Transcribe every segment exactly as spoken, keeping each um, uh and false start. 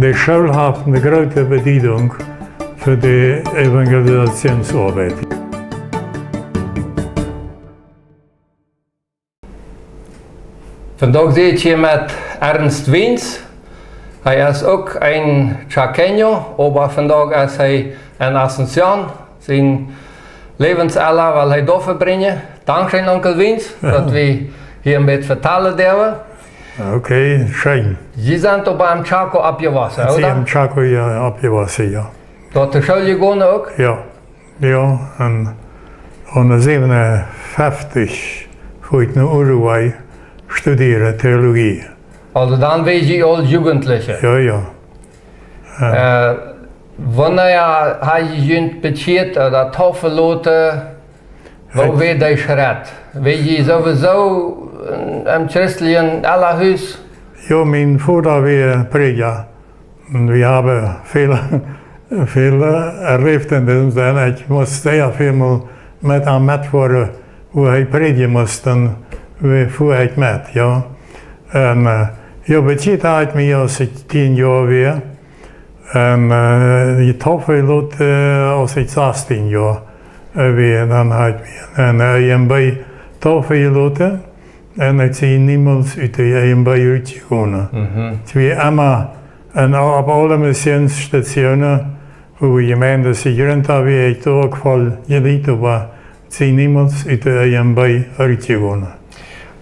De School haft eene groote Bediedunk fa de Evangelisationsarbeit. Vondoag sie ekj hia met Ernst Wiens. Hee es uk een Chaqueño, oba vondoag es hee en Asunción. Sien Läwensella well hee doa vebrinjen. Dankscheen, Onkel Wiens, daut wie hia een bät vetalen derwen. Okay, scheen. Jie sent oba em Chaco oppjewossen, oda? Em Chaco, jo, oppjewossen, jo. Doa to School jegonen uk? Jo, jo, un, un en säwenunfeftich fua ekj no Uruguay studieren Theologie. Aulsoo dan wia jie aul Jugendliche? Jo, jo. Äh, wanea ha jie junt bekjieet oda deepen loten? Woo wia dee Schrett? Wia jie sowieso em, em christlichen Elahus? Jo, mien Voda wia Prädja. Un wie haben väl, väl, äh, erläft en disen Senn. Ekj must sea väl mol met am metfoaren, wua hee prädjen must, dan wie-, fua ekj met, jo. Un, äh, jo, bekjieet ha ekj mie, aus ekj tieen Joa wia. Un, äh, de Deepen loten, äh, aus ekj sastieen Joa, äh, wia, dan ha ekj mie en E M B Deepen loten. Un ekj sie niemols ut de E M B rutjegonen. Mhm. Ekj wia emma, un opp aule Missionsstationen, wua Jemeenden jejrint haben, wia ekj doa uk voll Jelied, oba ekj sie niemols ut de E M B rutjegonen.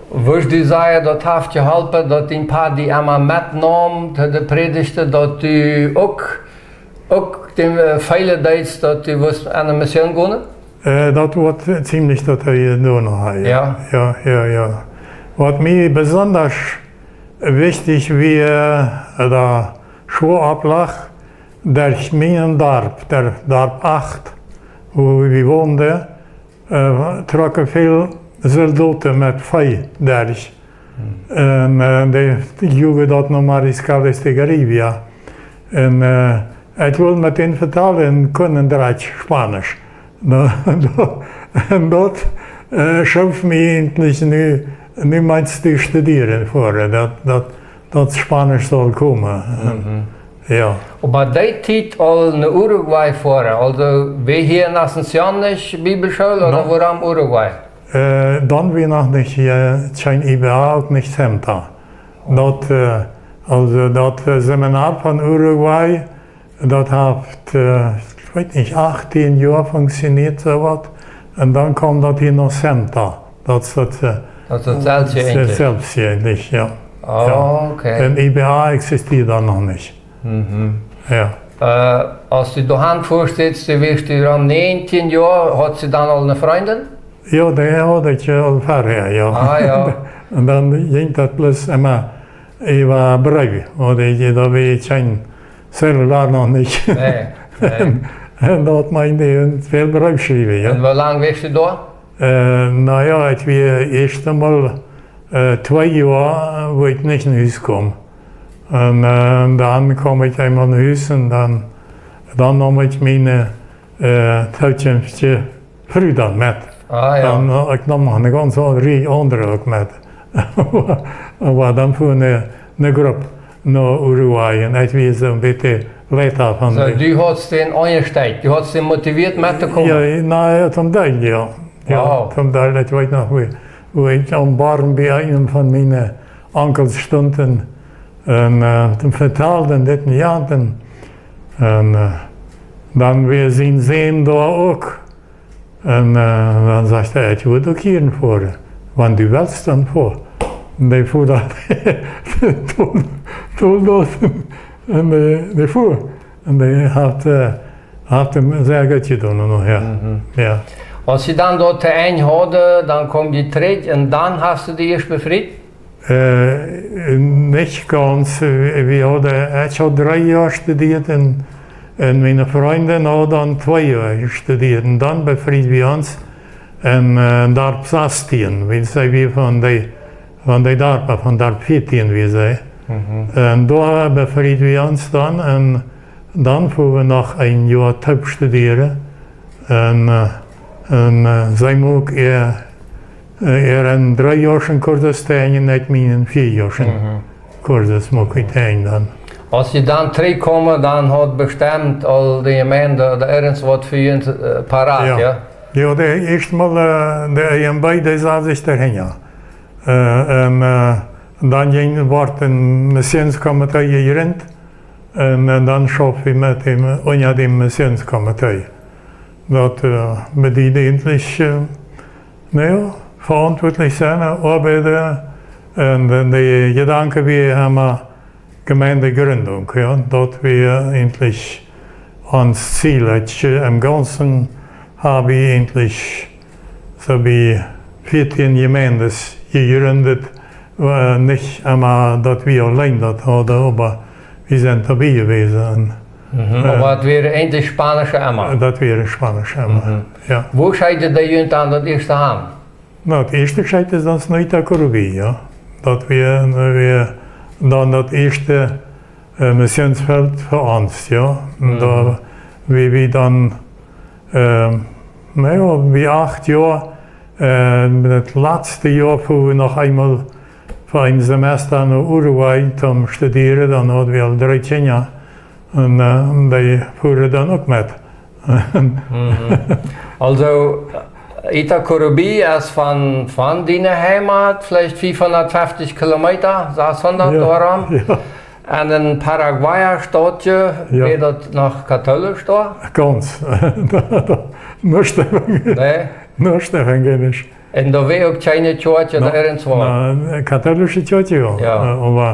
Wurscht du sajen, daut haft jeholpen, daut dien Pa die emma metnaum to de Prädichten, daut du uk, uk dän, äh, feelen deetst, daut du wurscht aun de Mission gonen? Äh, daut wia ziemlich daut hee doa noch haud, jo. Jo? Jo, jo, jo. Waut mie besonda wichtich wia, äh, oda schwoa opplag, derch mien Darp, daut Darp acht, wua wie wonden, äh, trocken väl Soldoten met Vee derch. Hm. Un, äh, dee, dee juagen daut no Mariscales de Garabia. Un, äh, ekj wull met an vetalen un kunn nuscht Spanisch. No, un daut, äh, schoof mie eejentlich nu, nu mea to studieren ver, daut, daut, daut Spanisch saul komen. Mhm. Jo. Oba dee Tiet aul no Uruguay foaren, aulsoo wia hia en Asunción nich Bibelschool, oda wuarom Uruguay? Äh, dan wia noch nich, äh, kjeen I B A, uk nich CEMTA. Daut, äh, aulsoo daut, äh, Seminar von Uruguay, daut haft, äh, ekj weet nich, achtieen Joa funktioniert, soo waut. Un dan kjeem daut hia no CEMTA. Daut es daut, äh, daut es daut selwje eejentlich, jo. Oh, jo. Okay. Un I B A existieet dan noch nich. Mhm. Jo. Äh, aus du doahan fuascht, du wieescht doa om näajentieen Joa, haudst du dan aul eene Frindin? Jo, dee haud ekj aul verhäa, jo. Ah, jo. Un dan jinkj daut bloos emma äwa Breef, oda ekj, doa wia kjeen Zellular noch nich. Nä, nä. Un, un daut meent, un väl Breef schriewen, jo. Un woo lang wieescht du doa? Äh, na jo, ekj wia ieescht eemol, äh, twee Joa, wua ekj nich no Hus kjeem. Un, äh, dan kjeem ekj eemol no Hus un dan, dan neem ekj miene, äh, tookjinftje Fru dan met. Ah, jo. Dan, äh, ekj neem noch eene gaunz Rieej aundre uk met. Oba dan fa eene, eene Grupp no Uruguay un ekj wia soo een bät Leida von. Soo, du haudst dän aunjestekjt, du haudst dän motivieet met to komen? Jo, na jo, toom Deel, jo. Jo, wow. Toom Deel, ekj weet noch, woo, woo ekj aum Born bie eenen von miene Onkels stunt un, un, äh, dän vetald un dit un jant un, un, äh, dan wia sien Sän doa uk. Un, äh, dan sajcht hee: "Ekj wudd uk hia foaren. Wan du west, dan foa." Un dee fua dan, dee tol, tol doa un, äh, dee fua. Un dee haft, äh, haft am sea goot jedonen, jo. Mhm. Jo. Aus jie dan doa to Enj hauden, dan kjeem jie trigj un dan hast du die ieescht befriet? Äh, nich gaunz. Wie, wie hauden, ekj haud dree Joa studieet un, un miene Frindin haud dan twee Joa studieet. Un dan befrieden wie ons en, äh, Darp sastieen, wiels see wia von dee, von dee Darpa, von Darp vieetieen wia see. Mhm. Un doa befrieden wie ons dan un dan fua wie noch een Joa toop studieren. Un, äh, un, äh, see muak äa, äh, äaren dree Joa Kursus to Enj un ekj mienen vea Joa, mhm, Kursus muak ekj to Enj dan. Aus jie dan trigjkomen, dan haud bestemt aul de Jemeent doa irjentwaut fa junt, äh, parat, jo? Jo. Jo, de ieescht mol, äh, de E M B, dee sad sikj doahinja. Äh, un, äh, dan jinkj, wort een Missionskomitee jejrint. Un, un dan schauft wie met däm, unja däm Missionskomitee. Daut, äh, bediet eejentlich, äh, na jo, veauntwuatlich sennen, äh, oabeiden. Un, un de Jedanke wia emma Gemeindegründung, jo. Daut wia eejentlich ons Ziel. Daut, äh, em Gaunzen hab wie eejentlich soo bie vieetieen Jemeenten jejrint, äh, nich emma daut wie auleen daut hauden, oba wie sent doabie jewast. Un, mhm, äh, oba daut wieren eejentlich spaunsche Emma. Daut wieren spaunsche Emma, mhm, jo. Woo scheet dee junt dan daut ieeschte han? Na, daut ieeschte scheet ons dan no Itacurubí, jo. Daut wia, wia dan daut ieeschte, äh, Missionsfelt fa ons, jo. Un, mhm, doa, wie, wie dan, ähm, na jo, bie acht Joa, äh, daut latste Joa fuaren wie noch eemol fa een Semester no Uruguay toom studieren, dan hauden wie aul dree Kjinja. Un, äh, dee fuaren dan uk met. Mhm. Aulsoo, äh, Itacurubí es von, von diene Heimat veleicht fiefhundatfeftich Kilometa, sashundat, jo, doaromm. Jo. Un een Paraguaya Stautje, jo, wia daut noch kautolisch doa? Gaunz. Nuscht evangelisch. Nä? Nuscht evangelisch. Un doa wia uk kjeene Kjoakj doa irjentwua? Na, kautolsche Kjoakj, jo. Jo. Äh, oba,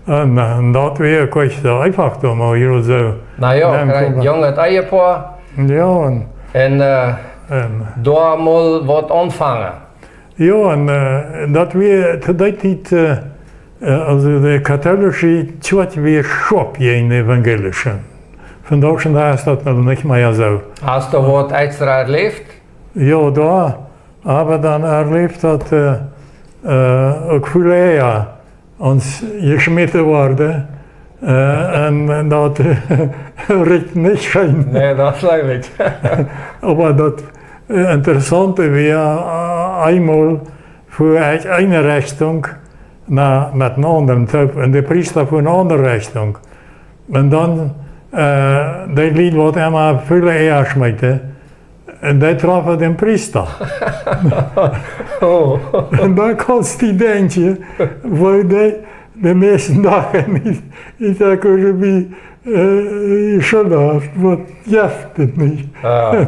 äh, na, daut wia uk nich soo eefach, doa mol hia soo. Na jo, krakjt een junget Ehepoa. Jo, un, un, äh, un doa mol waut aunfangen. Jo, un, äh, daut wia to dee Tiet, äh, äh, aulsoo de kautolsche Kjoakj wia schoap jäajen de evangelische. Vondoag dän Dach es daut noch nich mea soo. Hast du waut extra erläft? Jo, doa hab ekj dan erläft, daut, äh, äh, uk väl Ehe ons jeschmäten worden, äh, un daut rikjt nich scheen. Nä, daut jleew ekj. Oba daut, äh, Interessaunte wia, äh, eemol fua ekj eene Rechtunk no, met eenen aundren toop, un de Priesta fua eene aundre Rechtunk. Un dan, äh, dee Lied, waut emma väl Ehe schmeeten, un dee troffen dän Priesta. Oh. Un dan kaust du denkjen, woo dee, de mieeschte Doag nich, nich daut kjennen wie, äh, schulden haben, waut jeft et nich. Jo.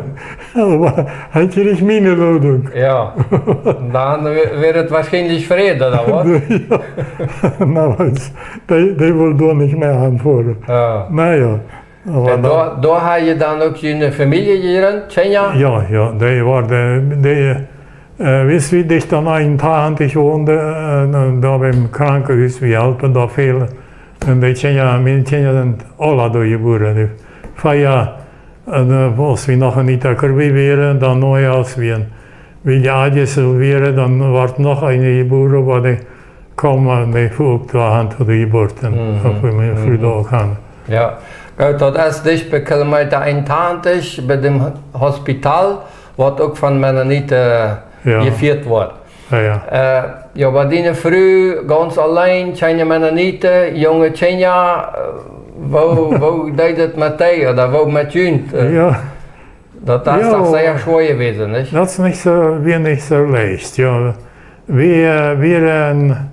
Oba hee kjrieech miene Lodunk. Jo. Dan wia, wia et woarschienlich Fräd, ooda waut? Jo. Na, wiels dee, dee wull doa nich mea aunfoaren. Jo. Na jo. Oba un doa, doa hab jie dan uk june Famielje jejrint, Kjinja? Jo, jo, dee wia, dee, äh, wiels wie dicht aun Eintantich wonden, äh, doa biem Krankenhus, wie holpen doa väl. Un de Kjinja, miene Kjinja sent aula doa jebuaren. De vea, äh, aus wie noch en Itacurubí wieren, dan noch aus wie en Villa Hayes wieren, dan wort noch eene jebuaren, oba dee kaum, äh, nich uk doa aun to de Jeburt, mhm, von miene Fru, mhm, doa uk aun. Jo. Goot, daut es dicht bie Kilometa eenuntachentich, bie däm Hospital, waut uk von Mennoniten, jo, jefieet woat. Jo, jo. Äh, jo, oba diene Fru, gaunz auleen, kjeene Mennoniten, junge Kjinja, äh, woo, woo deed et met dee, ooda woo met junt, äh? Jo. Daut es, jo, doch sea schwoa jewast, nich? Daut es nich soo, wia nich soo leicht, jo. Wie, äh, wieren,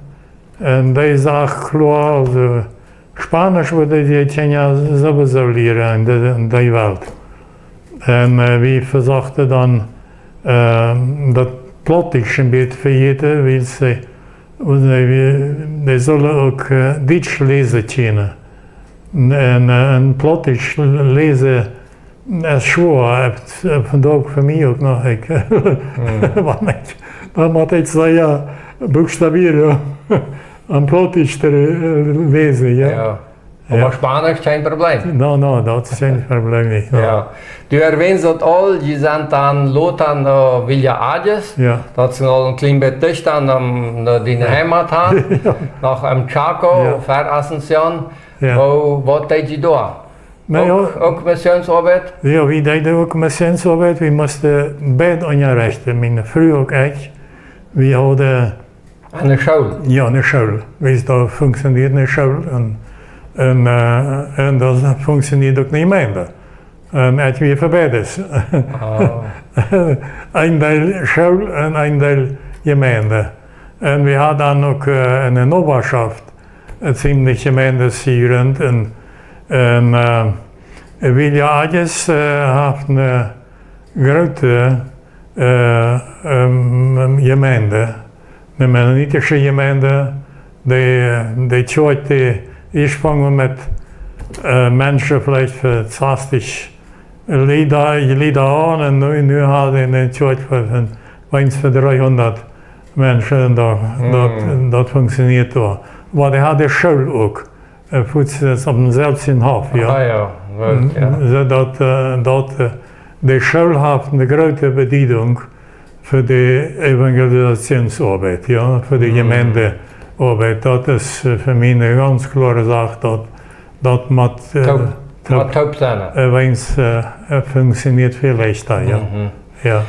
äh, dee Sach kloa, aulsoo, Spaunisch wudden dee Kjinja sowieso lieren en dee, en dee Welt. Un, äh, wie vesochten dan, äh, daut Plautdietsch een bät to vejäten, wiels see, wiels see, wie, dee sullen uk, äh, Dietsch läsen kjennen. Un, äh, un Plautdietsch läsen es schwoa, äh, vondoag fa mie uk noch, ekj, mhm, wan ekj, dan mott ekj sea, jo, buchstabieren, om Plautdietsch to, äh, läsen, jo. Jo. Jo. Oba Spaunisch kjeen Problem. No, no, daut es kjeen Problem nich, no. Jo. Du erwähntst daut aul, jie sent dan lota no Villa Hayes. Jo. Daut es aul een kjlien bät dichta no, no diene, jo, Heimat han. Jo. Noch em Chaco, jo, ver Asunción. Jo. Woo, waut deed jie doa? Na jo. Uk, uk Missionsoabeit? Jo, wie deeden uk Missionsoabeit. Wie musten beid unjarechten, miene Fru uk ekj. Wie hauden aun de School? Jo, aun de School. Wiels doa funktionieren de School. Un Un, äh, un daut funktioniert uk nich mea. Un ekj wia fa beides. Ah. Een Deel School un een Deel Jemeent. Un wie hauden dan uk, äh, enne Nobarschoft, äh, ziemlich Jemeenten jejrint. Un, un, äh, Wilja Adjes, äh, haft eene groote, äh, ähm, Jemeent, eene mennonitische Jemeent, dee, dee Kjoakj, dee es aunjefongen met, äh, Menschen veleicht fa sastich Lied, Lied aun, un nu, nu haben see eene Kjoakj fa, fa, weens fa dreehundat Menschen, un daut, daut, Mm. daut funktioniert doa. Oba dee hauden School uk. Äh, fuaz es opp dän selwjen Hoff, jo. Ah, jo, leuk, jo. Soo daut, äh, daut, äh, de School haft eene groote Bediedunk fa de Evangelisatioonsoabeit, jo, fa de Mm. Jemeentenoabeit. Daut es, äh, fa mie eene gaunz kloare Sach, daut, daut mott, äh, Toop, toop, mott toop sennen. Äh, weens, äh, äh, funktioniert väl leichta, jo. Mhm. Jo.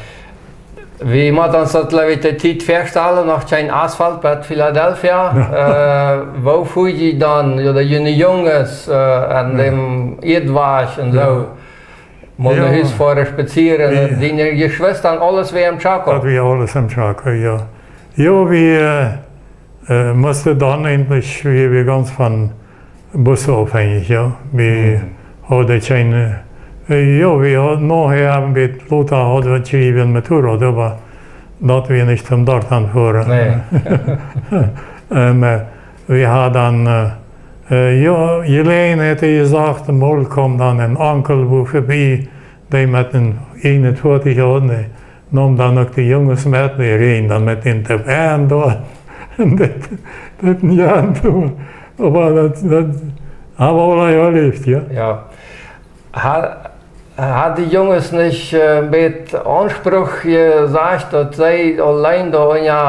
Wie motten ons daut, jleew ekj, de Tiet väastalen, noch kjeen Asfalt bat Philadelphia. Jo. Äh, woo fua jie dan, jo, de june Junges, äh, aun Jo. däm Ieedwajch un Jo. soo? Mol Jo. no Hus foaren, spazieren, Jo. un diene Jeschwista un aules wia em Chaco. Daut wia aules em Chaco, jo. Jo, wie, äh, äh, musten dan eejentlich, wie, wie gaunz von Bussen aufhänjich, jo. Wie Mhm. hauden kjeene, äh, jo, wie hauden noch, jo, een bät lota hauden wie kjrieen met Motorrad, oba daut wia nich toom doa aunfoaren. Nä. Un, äh, wie hauden dan, äh, äh, jo, Jeläajenheit jesajcht, mol kjeem dan een Onkel wua verbie, dee met een eenentwintich haud, dee neem dan uk de Junges met, dee räd dan met dän toop aun doa. Un daut, daut, jo, oba daut, daut haben wie aul erläft, jo. Jo. Ha-, hauden de Junges nich, äh, een bät Aunspruch jesajcht, daut see auleen doa, jo,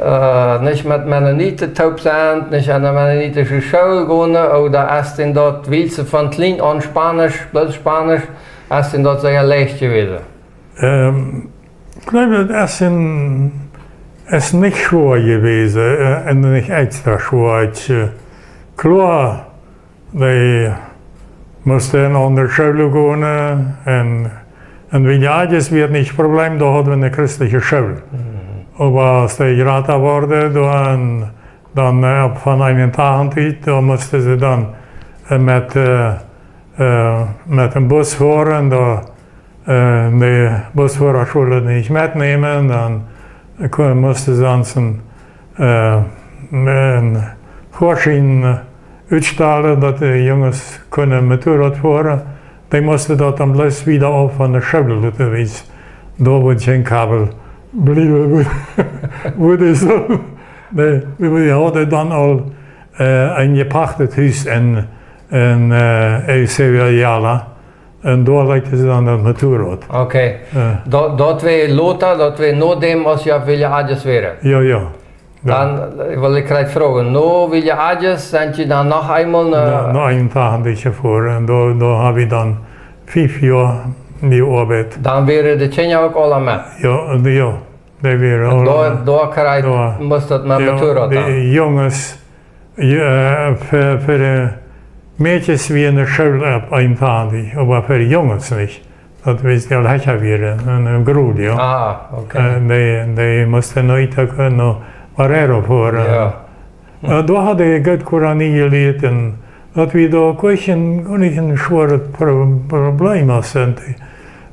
äh, nich met Mennoniten toop sent, nich aun de mennonitische School gonen, ooda es an daut, wiels see von kjlien aun Spaunisch, bloos Spaunisch, es an daut sea leicht jewast? Ähm, ekj jleew, daut es an, es nich schwoa jewast, äh, un nich extra schwoa. Ekj, äh, kloa, dee musten aun de School gonen, äh, un, un Wilja Adjes wia nich Problem, doa hauden wie eene christliche School. Mhm. Oba aus dee jrata worden, dan, dan, äh, von eenentachentich, doa musten see dan, äh, met, äh, äh, met een Bus foaren, doa äh, de Busfoara wullen dee nich metnämen, dan ku-, musten see dan een, äh, een Foaschien, äh, utstalen, daut de Junges kunnen Motorrad foaren. Dee musten daut dan bloos wieda auf von de School loten, wiels doa wudd kjeen Kabel bliewen, wudd, wudd soo. Nä, wie, wie hauden dan aul, äh, een jepachtet Hus en, en, äh, Eusebio Ayala. Un doa leeten see dan daut Motorrad. Okay. Jo. Daut, daut wia lota, daut wia no däm aus jie opp Wilja Adjes wieren? Jo, jo. Jo. Dan, äh, well ekj krakjt froagen, no Wilja Adjes sent jie dan noch eemol no, no eenentachentich jefoaren. Un doa, doa hab ekj dan fief Joa jeoabeit. Dan wieren de Kjinja uk aula met? Jo, de, jo. Dee wieren aula met. Un doa, doa krakjt, doa, must daut met, jo, Motorrad de dan? Junges, jo, äh, fa, fa de Mäakjes wia ne School opp eenentachentich, oba fa de Junges nich. Daut wia de Lecha wieren, en, en Grulio. Ah, okay. Äh, dee, dee musten no Ítaca, no Barreiro foaren. Jo. Jo, doa haud ekj goot Guaraní jelieet un daut wia doa uk nich een, uk nich een schwoaret Pro-, Problem, aus see dee,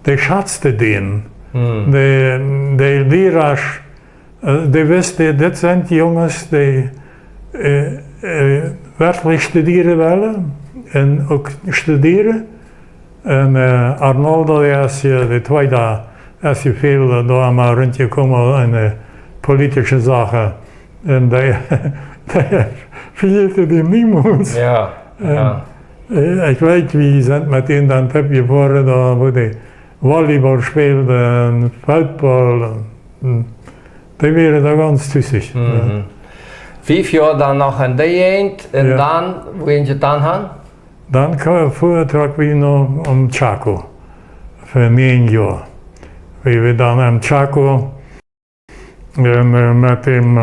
dee schatzten dän. Hm. Dee, dee Lierasch, äh, dee wisten, dit sent Junges, dee, äh, äh, werkjlich studieren wellen un uk studieren. Un, äh, Arnoldo, dee es, äh, de tweede, es väl, äh, doa mau rundjekomen en, äh, politische Sachen. Un dee, dee fäld dee niemols. Jo, un, jo. Äh, ekj weet, wie sent met dän dan toop jefoaren, doa wua dee Volleyball späld un Football. Un, un dee wieren doa gaunz tusich. Mhm. Jo. Fief Joa dan noch en dee Jäajent un, jo, dan, wua jinkj et dan han? Dan ka-, fua-, trocken wie no, no Chaco, fa näajen Joa. Wie wieren dan em Chaco, un, äh, met däm,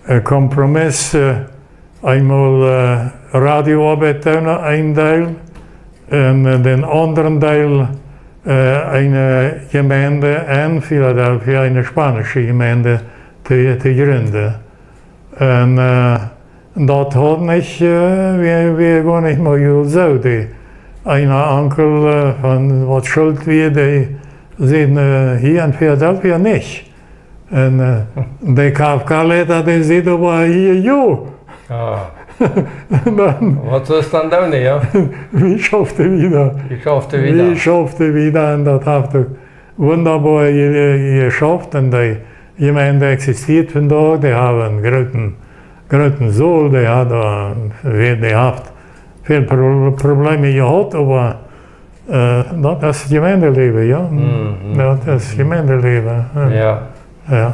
äh, Kompromiss, äh, eenmol, äh, Radioarbeit doonen, een Deel, un, äh, dän aundren Deel, äh, eene Jemeent en Filadelfia, eene spaunsche Jemeent to, to jrinden. Un, äh, daut haud nich, äh, wia, wia goanich mol soo. Dee eene Onkel, äh, von waut Schult wia, dee säd, äh, hia en Filadelfia nich. Un, äh, de K F K-Leiter, dee säd oba hia jo. Ah. Un dan, waut es dan dan, jo? Wie schauften wieda. Wie schauften wieda. Wie schauften wieda un daut haft uk wundaboa je-, jeschauft un dee Jemeent existieet vondoag. Dee haben eenen grooten, grooten Saul, dee haud, äh, dee haft väl Pro-, Probleme jehaut, oba äh, daut es Jemeendeläwen, jo. Mhm. Daut es Jemeendeläwen, jo. Jo. Jo.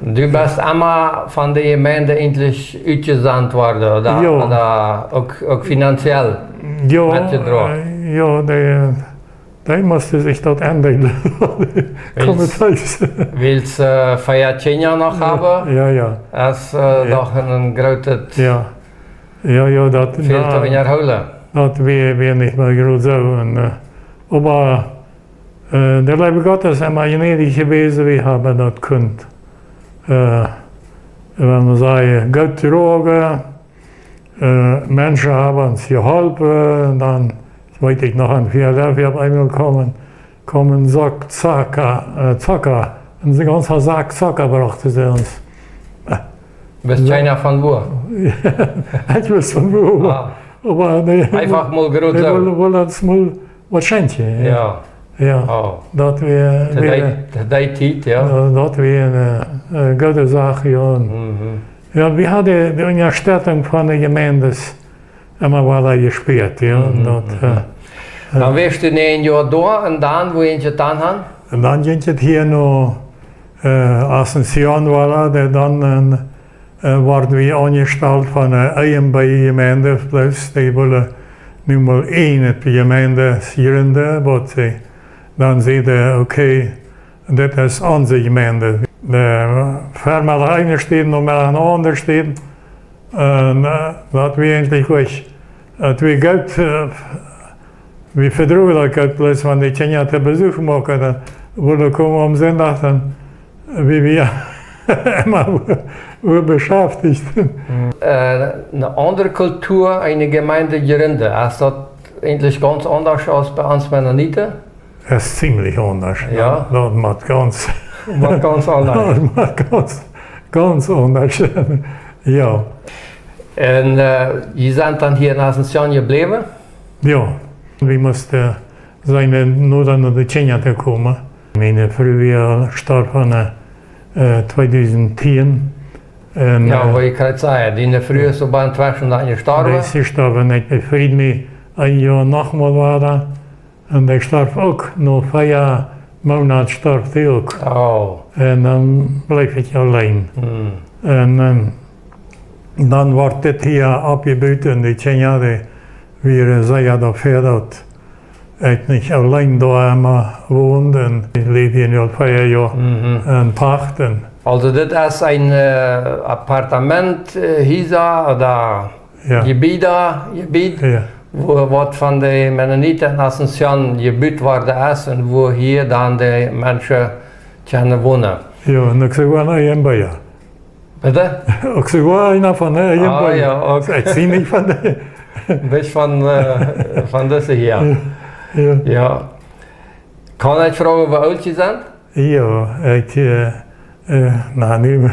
Du best emma von de Jemeent eejentlich utjesant worden, ooda, jo, ooda uk, uk finanziell, jo, metjedroagen? Äh, jo, dee, dee musten sikj daut endeelen. Wiels, wiels, äh, vea Kjinja noch, jo, haben, jo, jo, es, äh, jo, doch een grootet, jo, jo, jo, daut, väl to, jo, unjahoolen. Daut wia, wia nich mea groot soo. Un, äh, oba, äh, de Leew Gottes es emma jnädich jewast, wie haben daut kunt, äh, wan wie sajen, goot droagen, äh, Menschen haben ons jeholpen, dan, weet ekj noch, en Filadelfia opp eemol kjeem, kjeem een Sack Zocka, äh, Zocka, een gaunza Sack Zocka brochten see ons. Wist kjeena von wua? Ekj wist von wua. Ah. Oba nä, eefach mol groot, nä, soo. Wull, wull daut mol waut schenkjen, jo. Jo. Jo. Oh. Daut wia, to dee, wia, to dee Tiet, jo. Jo, daut wia eene, äh, goode Sach, jo. Mhm. Jo, wie haben de Unjastettunk von de Jemeenten emma wada jespieet, jo. Mhm, daut, mhm. Äh, dan, äh, wieescht du een Joa doa un dan, wua jinkj et dan han? Un dan jinkj et hia no, äh, Asunción wada, dee dan, äh, äh, worden wie aunjestalt von de E M B Jemeent, bloos dee wullen nu mol eene Jemeent jrinden, waut see dan säden, okay, dit es onse Jemeent. De Vemeddach eene Städ, Nomeddach eene aundre Städ. Un, äh, daut wia eejentlich uk, äh, daut wia goot, äh, wie vedroagen daut goot, bloos wan de Kjinja to Besuch muaken, dan wullen komen aum Sindach, dan wia wie emma wua, wua beschäftigt. Mhm. Äh, eene aundre Kultua, eene Jemeent jrinden, es daut eejentlich gaunz aundasch aus bie ons Mennoniten? Es ziemlich aundasch, jo. Jo. Daut mott gaunz, mott gaunz aundasch. Daut mott gaunz, gaunz aundasch sennen. Jo. Un, äh, jie sent dan hia en Asunción jebläwen? Jo. Wie musten sennen, no dan no de Kjinja to komen. Miene Fru wia storf aun, äh, tweedusent tieen. Un, jo, äh, waut ekj jrod säd, diene Fru es oba entweschen dan jestorwen. Dee es jestorwen, ekj befried mie een Joa noch mol wada. Un dee storf uk, no vea Moonat storf dee uk. Oh. Un dan bleef ekj auleen. Hmm. Un, ähm, dan wort dit hia oppjebut un de Kjinja, dee wieren sea doafäa, daut ekj nich auleen doa emma wond. Un ekj läw hia nu aul vea Joa, mhm, en Pacht. Un aulsoo, dit es een, äh, Appartement, äh, Hiesa ooda Jo. Jebied, Jebied, jo, wua waut von de Mennoniten en Asunción jebut worden es un wua hia dan de Menschen kjennen wonen. Jo, un uk soogoa een Eejenbua. Bitte? Uk soogoa eena von de Eejenbua. Ah, jo, okay. Ekj sie nich von de. Best von, äh, von dise hia. Jo, jo. Jo. Kaun ekj froagen, woo oolt jie sent? Jo, ekj, äh, äh, na, nu,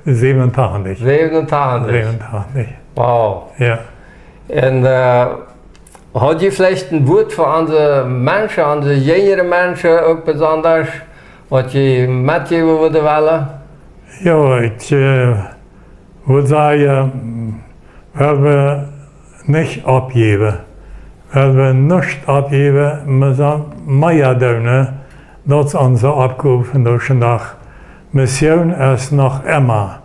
säwenuntachentich. Säwenuntachentich. Säwenuntachentich. Wow. Jo. Un, äh, haud jie veleicht een Wuat fa onse Menschen, onse jinjre Menschen uk besonda, waut jie metjäwen wudden wellen? Jo, ekj, äh, wudd sajen, well wie nich oppjäwen. Well wie nuscht oppjäwen, wie sellen mea doonen, daut es onse Oppgow vondoag dän Dach. Mission es noch emma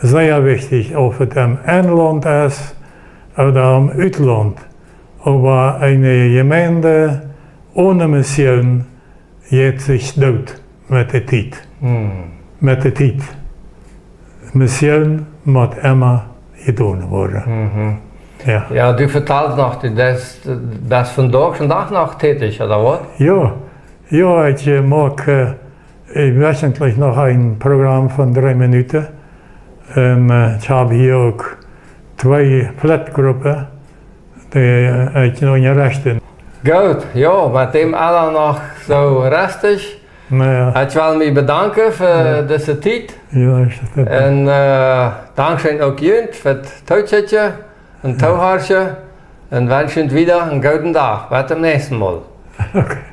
sea wichtich, auf et em Enlaunt es ooda em Utlaunt. Oba eene Jemeent one Mission jeit sikj doot met de Tiet. Hmm. Met de Tiet. Mission mott emma jedonen worden. Jo. Jo, du vetalst noch, du best, best vondoag dän Dach noch tätich, ooda waut? Jo, jo, ekj, äh, moak, äh, ekj wekjentlich noch een Program von dree Minuten. Un, äh, ekj hab hia uk twee Flatgruppen, dee, äh, ekj noch rechten. Goot, jo, met däm aula noch soo rastich. Na jo. Ekj well mie bedanken fa dise Tiet. Jo, es daut. Un, äh, dankscheen uk junt fa daut Tookjikjen un Toohorchen. Un wensch junt wieda eenen gooden Dach. Bat toom näakjsten Mol. Okay.